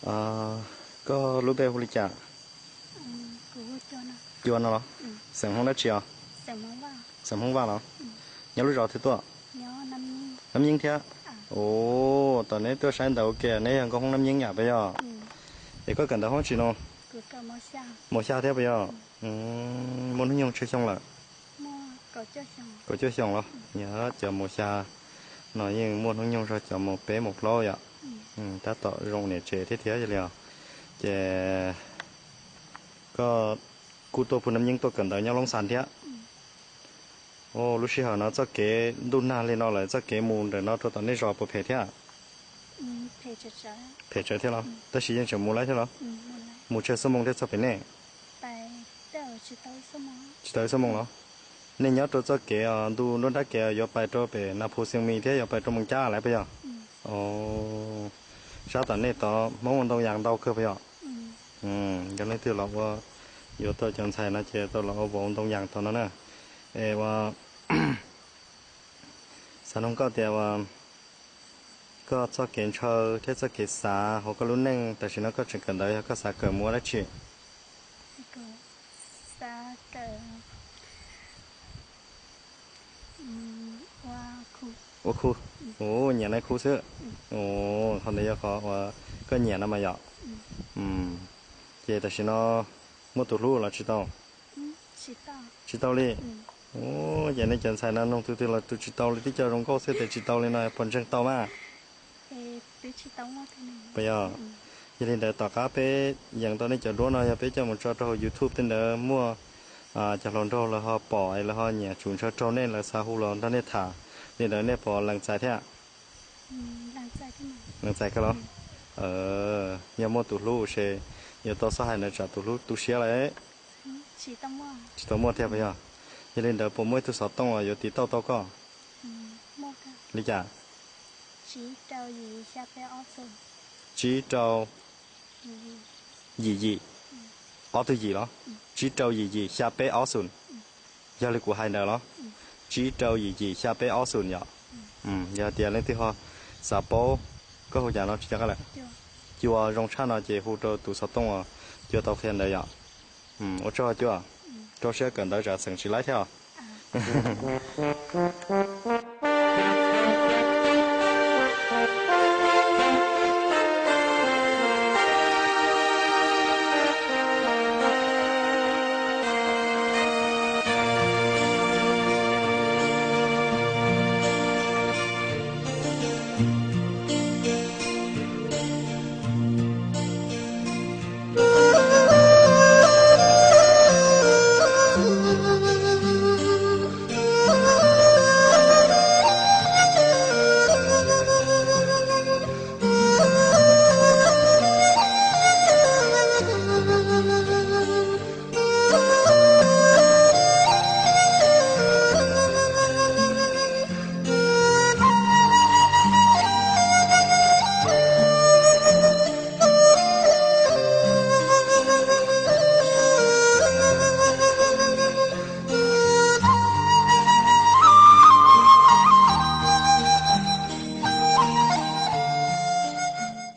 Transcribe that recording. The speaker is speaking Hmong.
Koj lub npe hu li cas? Cua no los? Xeem Hmoob dab tsi os? Xeem Hmoob Vaj los? Nyob lub zos twg tuaj? Nab Yeeb thiab. Ua, tom neb tuaj saib ntawv ua ke neb yog nkauj Hmoob Nab Yeeb yam puas yog? Es koj kawm ntawv hoob tsis no? Mus xya thiab puas yog? Muaj hnub nyoog tsawg xyoo lawm? Kaum cuaj xyoo los? Yog cov mus xya no yeej muaj hnub nyoog zog cov mus peb mus plaub yom. Tab tom zoo niam tsev thiab thiab yog li os. Ces koj kuj tuaj pug Nab Yeeb tuaj kawm ntawv nyob Loob Xas thiab. Lub sij hawm no txoj kev ntuj nag li no lawm txoj kev mus ntawm no rau tom nej zos puas phem thiab? Phem tsawv thiab los? Tab sis yeej tseem mus laib thiab los? Mus tsawg xuab moos thiaj txog pem nej? Tsis tau ib xuab moos los? Nej nyob rau txoj kev ntuj nruab nrab kev yuav pais rau pem Nas Phus Xias Mis thiab yuav pais rau Moos Cab lawm puas yog? Sab tom nej tod Hmoob ua ntoo yas ntau kawg puas yog? Yog leej twg los ua, yuav tau cov ntxhais no ces tau los ua vauv ntoo yas tod no na. Es ua, xav nug koj tias ua, koj txoj kev ntshaw thiab txoj kev xav hauv koj lub neej tam sim no koj tseem kawm ntawv yog koj xav kawm mus ua dab tsi? Ua khu. Ua khu. Ua nyiam nai khu xwb. Qhov ntawd yog qhov uas koj nyiam no mas yom. Ces tam sim no muaj tus hlub los tsis tau? Tsis tau li. Ces nej cov ntxhais no nug tus twg los tus tsis tau li, tib co zoo nkauj xwb tes tsis tau li no puas ntseeg tau mas? Puas yog? Yog li ntawd tom qab peb yees tau nej cov duab no yog peb coj mus tso rau hauv YouTube tej ntawd muaj cov hluas nraug lawv ho pom es lawv ho nyiam tsum ntshaw raug nej, lawv xav hu los nrog nej tham li ntawd nej puas lees txais thiab? Lees txais kawg los? Yog muaj tus hlub ces yuav tau xob hais ntawd tsam tus hlub tu siab lawm. Tsis tau muaj thiab puas yog? Yog li ntawd puas muaj ib tug xov tooj uas yuav tiv tauj tau koj? Li cas? Tsib rau yim yim, ob tug yim xya peb ob xoom. Yog li kuv hais ntawd los? Tsib rau yim yim xya peb ob xoom yom. Yog tias leej twg ho xav paub, koj hu cas no tsis cov qab lawm? Cua zoo tshaj no ces hu rau tus xov tooj uas Cua tau qhia ntawd yom. Ua tsaug Cua, rau siab kawm ntawv tsam xeem tsis laib thiab os.